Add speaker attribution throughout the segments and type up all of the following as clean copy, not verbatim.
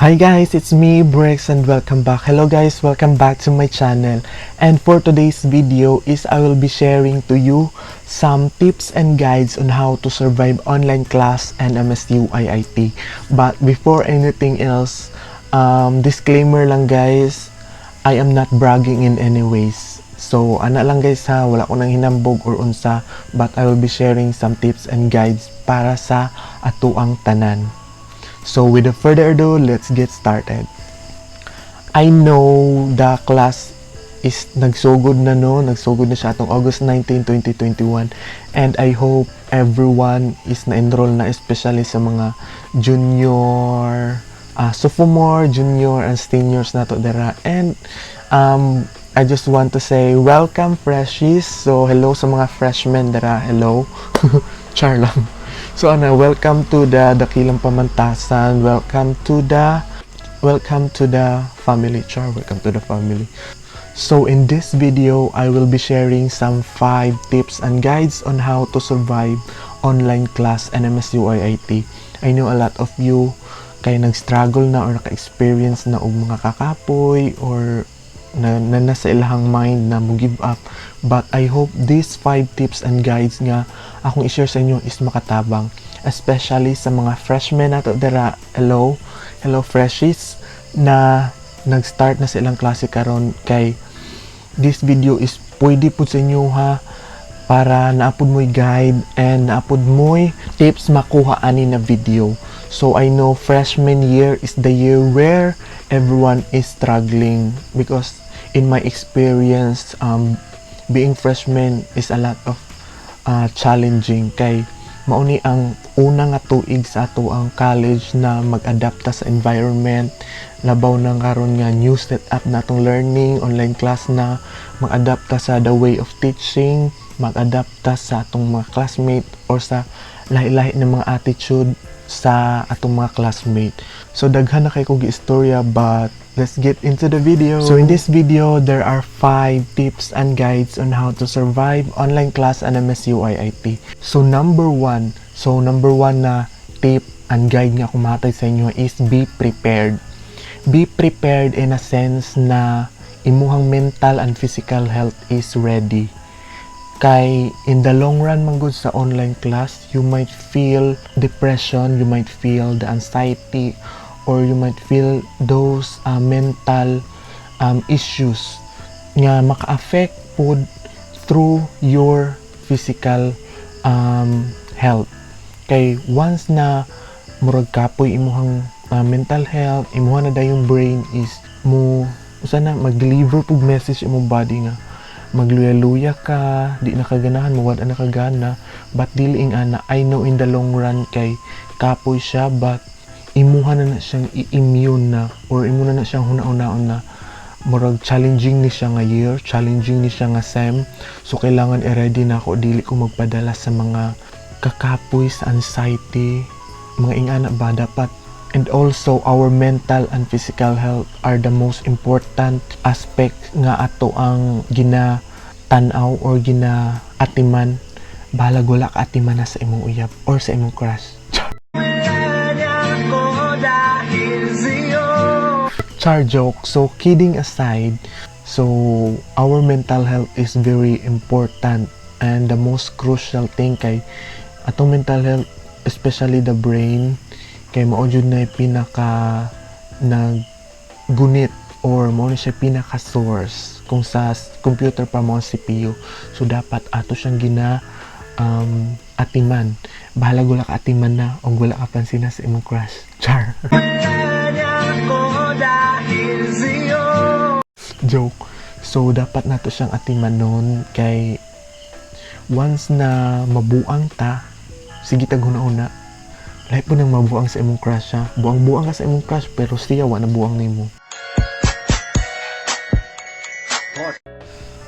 Speaker 1: Hi guys, it's me, Bricks, and welcome back. Hello guys, welcome back to my channel. And for today's video is I will be sharing to you some tips and guides on how to survive online class and MSU IIT. But before anything else, disclaimer lang guys, I am not bragging in any ways. So, ana lang guys ha, wala ko nang hinambog or unsa, but I will be sharing some tips and guides para sa atuang tanan. So without further ado, let's get started. I know the class is nagsugod na, no, nagsugod na siya atong August 19, 2021, and I hope everyone is na-enroll na, especially sa mga junior, sophomore, junior, and seniors nato dira. And I just want to say welcome, freshies. So hello sa mga freshmen dira. Hello. Char lang. So ana, welcome to the Dakilang Pamantasan. Welcome to the family. Char, welcome to the family. So in this video, I will be sharing some 5 tips and guides on how to survive online class NMSU IIT. I know a lot of you kay nag-struggle na or naka-experience na og mga kakapoy or na nasa ilahang mind na mo give up, but I hope these 5 tips and guides nga akong i-share sa inyo is makatabang, especially sa mga freshmen nato dira. Hello, hello freshies na nag-start na sa ilang klase karon, kay this video is pwede pud sa inyo ha, para naapod mo'y guide and naapod mo'y tips makuha ani na video. So I know freshman year is the year where everyone is struggling because in my experience, being freshman is a lot of challenging kay mauni ang una nga tuig sa ato ang college na mag-adapta sa environment, labaw na karon nga new setup na atong learning, online class na, mag-adapta sa the way of teaching, mag-adapta sa atong mga classmate or sa lahi-lahi ng mga attitude sa atong mga classmate. So daghan na kay kog istorya, but let's get into the video. So in this video, there are 5 tips and guides on how to survive online class and MSU IIT. So number one na tip and guide nga akong mahatag sa inyo is be prepared. Be prepared in a sense na imuhang mental and physical health is ready. Kay in the long run man gud sa online class, you might feel depression, you might feel the anxiety, or you might feel those mental issues nga maka-affect pod through your physical health. Kay once na murag kapoy imuhang mental health, imuha na dayong brain is mo usa na mag-deliver pug message imong body nga magluya-luya ka, di na kaganahan, mawad na kagana, but dili ing ana. I know in the long run kay kapoy siya, but imuha na na siyang i-immune na or imo na na siyang huna-hunaon na murag challenging ni siya nga year, challenging ni siya nga sem. So kailangan i-ready na ako, dili ko magpadala sa mga kakapoy, sa anxiety, mga ingana ba dapat. And also, our mental and physical health are the most important aspect nga ato ang gina tan-aw or gina atiman. Bahalag wala ka atiman na sa imong uyab or sa imong crush.
Speaker 2: Ko dahil sa'yo.
Speaker 1: Char, joke. So, kidding aside, so our mental health is very important and the most crucial thing kay atong mental health, especially the brain, kay mao jud na pinaka naggunit or mao na siya pinaka source kung sa computer pa mo ang CPU. So dapat ato siyang gina atiman. Bahalag wala ka atiman na o wala ka pansin na sa imong crush. Char.
Speaker 2: Ko dahil sa'yo.
Speaker 1: Joke. So, dapat nato siyang atiman nun kay once na mabuang ta, sige tag huna-huna, lahi po nang mabuang sa imong crush ha. Buang-buang ka sa imong crush pero siya wa na buang nimo.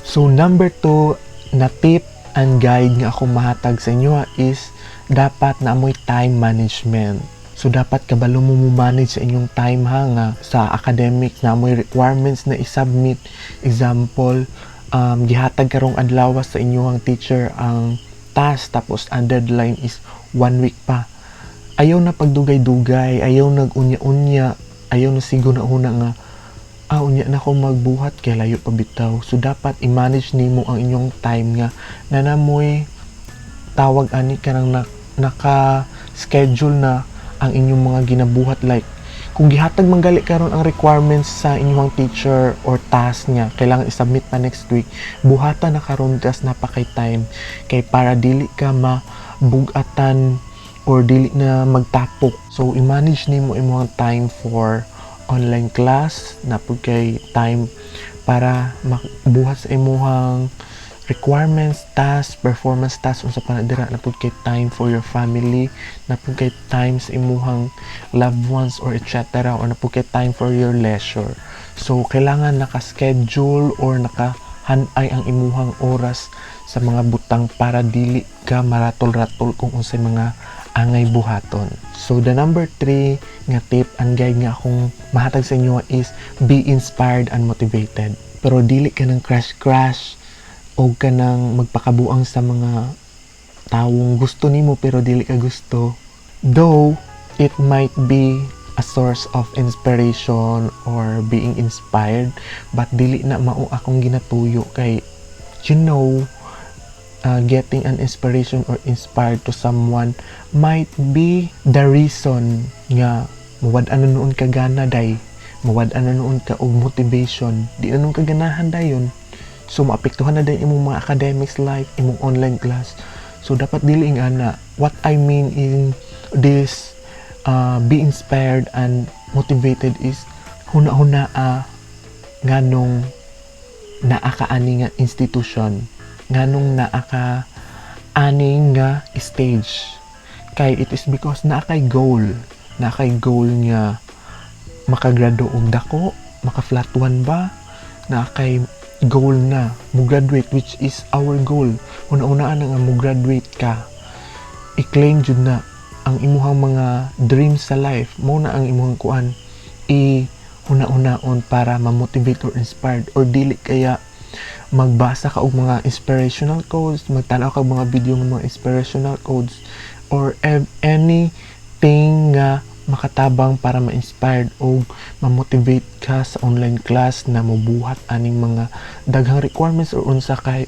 Speaker 1: So, number two na tip and guide nga ako mahatag sa inyo ha, is dapat na amoy time management. So, dapat kabalo mo mo manage sa inyong time ha, nga sa academics na amoy requirements na isubmit. Example, gihatag karong adlaw sa inyong teacher ang task, tapos ang deadline is one week pa. Ayaw na pagdugay-dugay, ayaw nag-unya-unya. Ayaw na sigo na una nga, "Ah, unya na ko magbuhat kay layo pa bitaw." So dapat i-manage nimo ang inyong time nga nanamoy tawag ani, kanang naka schedule na ang inyong mga ginabuhat. Like kung gihatag man gali karon ang requirements sa inyong teacher or task niya, kailangan i-submit pa next week, buhata na karon tas napakay time kay para dili ka mabugatan or dili na magtapok. So i-manage nimo imong time for online class, na pud kay time para mabuhat sa imuhang requirements, task, performance task, unsa pa na dira, na pud kay time for your family, na pud kay time sa imuhang loved ones or etc., or na pud kay time for your leisure. So kailangan naka-schedule or nakahanay ang imuhang oras sa mga butang para dili ka maratol-ratol kung unsay mga angay buhaton. So the number three nga tip and guide nga akong mahatag sa inyo is be inspired and motivated. Pero dili ka ng crash-crash o ka nang magpakabuang sa mga tawong gusto nimo pero dili ka gusto. Though it might be a source of inspiration or being inspired, but dili na mao akong ginatuyo kay getting an inspiration or inspired to someone might be the reason nga mawad-an na nuon ka gana day, mawad-an na nuon ka og motivation, di na nuon ka ganahan dayon. So maapektuhan na din imong mga academics life, imong online class. So dapat dili ingana. What I mean in this be inspired and motivated is huna-huna nganong naa ka ani nga institution, nganong naa ka ani nga stage, kay it is because naa kay goal, naa kay goal nga makagrado og dako, maka flat one ba, naa kay goal na mo graduate, which is our goal. Una-unaan na nga mo graduate ka. I-claim jud na ang imuhang mga dreams sa life mo na ang imuhang kuan i huna-hunaon para ma-motivate or inspired, or dili kaya magbasa ka og mga inspirational quotes, magtanaw ka og mga video ng mga inspirational quotes or anything nga makatabang para ma-inspired o ma-motivate ka sa online class na mobuhat aning mga daghang requirements or unsa. Kay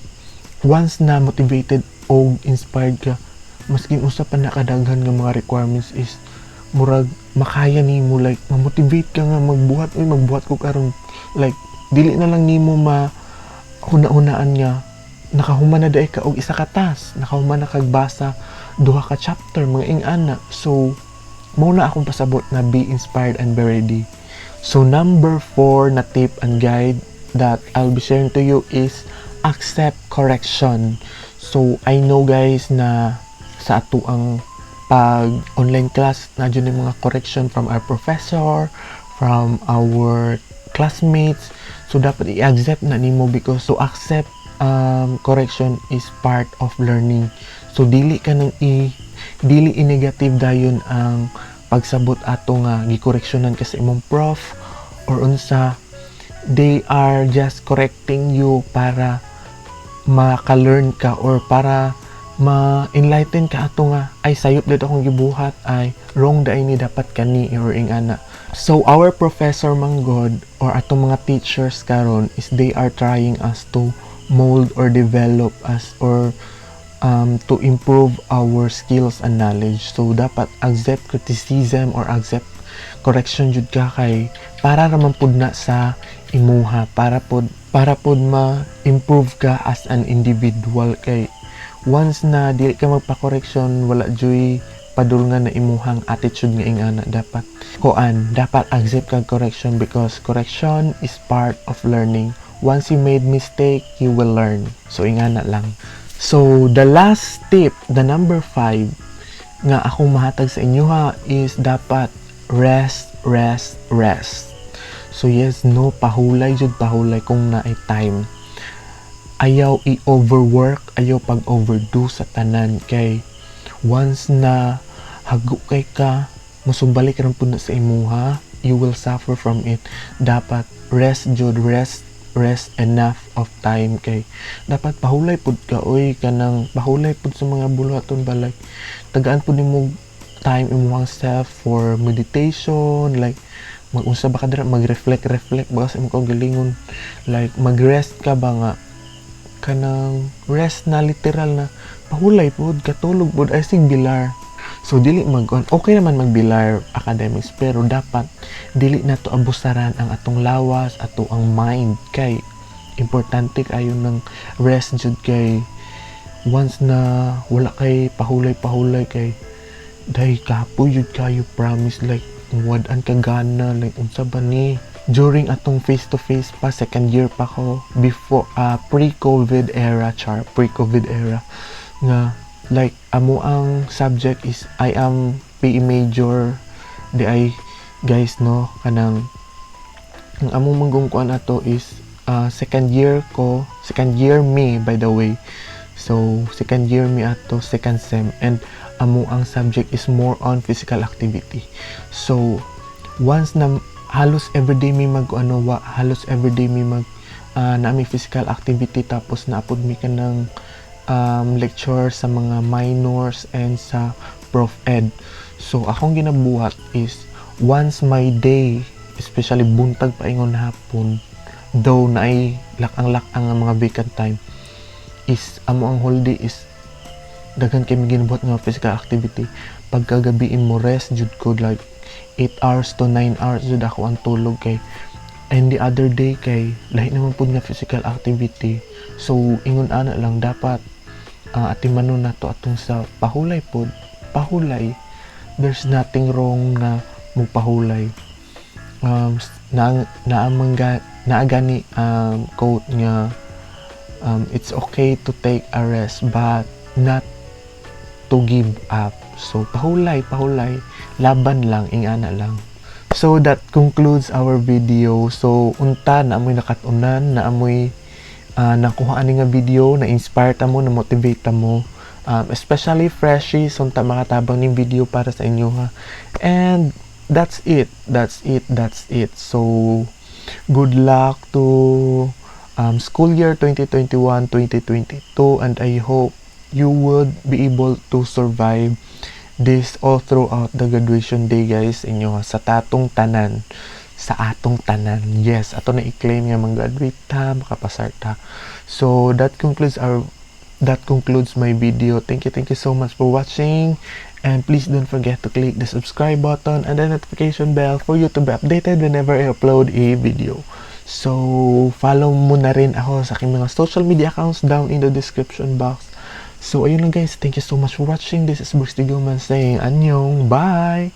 Speaker 1: once na motivated o inspired ka, maskin usa pa na kadaghan nga mga requirements is murag makaya nimo, like ma-motivate ka nga magbuhat, "Uy, magbuhat ko karon." Like dili na lang nimo ma huna-hunaan nga nakahuman na diay ka og isa ka task, nakahuman na kag basa duha ka chapter, mga ing-ana. So mao na akong pasabot na be inspired and be ready. So number four na tip and guide that I'll be sharing to you is accept correction. So I know, guys, na sa ato ang pag online class na dyan yung mga correction from our professor, from our classmates. So dapat i-accept na nimo because to accept correction is part of learning. So dili ka nang i dili i-negative dayon ang pagsabot ato nga gikoreksyonan ka sa imong prof or unsa. They are just correcting you para maka-learn ka or para ma-enlighten ka ato nga, "Ay, sayop dito akong gibuhat, ay, wrong diay ni, dapat kani," or ingana. So our professor manggod or atong mga teachers karon is they are trying us to mold or develop us or to improve our skills and knowledge. So dapat accept criticism or accept correction jud ka kay para raman pud na sa imuha, para pud ma-improve ka as an individual, kay once na dili ka magpa-correction, wala juy padulngan na imuhang attitude nga ingana. Dapat kuan, dapat accept kag correction because correction is part of learning. Once you made mistake, you will learn. So ingana lang. So the last tip, the number five nga akong mahatag sa inyo ha, is dapat rest, rest, rest. So yes, no, pahulay jud, pahulay kung naay time. Ayaw i-overwork, ayaw pag-overdo sa tanan kay once na hago kay ka, musumbalik ka pud na sa imuha, you will suffer from it. Dapat rest jud, rest, rest enough of time kay dapat pahulay pud ka oy, kanang pahulay pud sa mga buluhaton ba, like tagaan pud nimo time imuhang self for meditation, like Mag-unsa ba ka dira, mag-reflect reflect ba sa imong kaugalingon, like mag-rest ka ba nga kanang rest na literal na pahulay pud, katulog pud, ay sig bilar. So dili mag, okay naman magbilar academics, pero dapat dili nato abusaran ang atong lawas, ato ang mind, kay importante kayo ng rest jud, kay once na wala kay pahulay-pahulay kay dai kapoy jud kayo, promise. Like wad-an ka gana, like unsa ba ni. During atong face to face pa, second year pa ko before, pre-COVID era, char, pre-COVID era nga like amo ang subject is, I am PE major diay, guys, no? Kanang ang among manggungkuan ato is second year ko, second year me, by the way. So second year me ato, second sem, and amo ang subject is more on physical activity. So once na halos everyday mi mag ano wa, halos everyday mi mag nami physical activity, tapos naapod mi kanang lecture sa mga minors and sa prof ed. So akong ginabuhat is once my day, especially buntag paingon hapon, though naay lakang-lakang ang mga vacant time, is amo ang whole day is daghan kay mi ginabuhat nga physical activity. Pagkagabiin mo rest jud ko, like 8 hours to 9 hours jud ako ang tulog, kay and the other day kay lahi naman pud nga physical activity. So ingon ana lang, dapat atimanon nato atong sa pahulay pod, pahulay. There's nothing wrong na mupahulay. Na naamang ga, naa gani quote nga "It's okay to take a rest but not to give up." So pahulay, pahulay, laban lang, ingana lang. So that concludes our video. So unta naa moy nakat-unan, naa moy nakuha ani nga video, na inspire ta mo, na motivate ta mo. Especially freshies, unta makatabang ning video para sa inyo ha. And that's it. That's it. That's it. So good luck to school year 2021-2022, and I hope you would be able to survive this all throughout the graduation day, guys, inyo ha, sa tatong tanan, sa atong tanan. Yes, ato na i-claim nga mang-graduate ta, makapasar ta. So that concludes my video. Thank you, thank you so much for watching, and please don't forget to click the subscribe button and the notification bell for you to be updated whenever I upload a video. So follow mo na rin ako sa aking mga social media accounts down in the description box. So ayun lang, guys. Thank you so much for watching. This is Bruce de Guzman saying annyeong. Bye.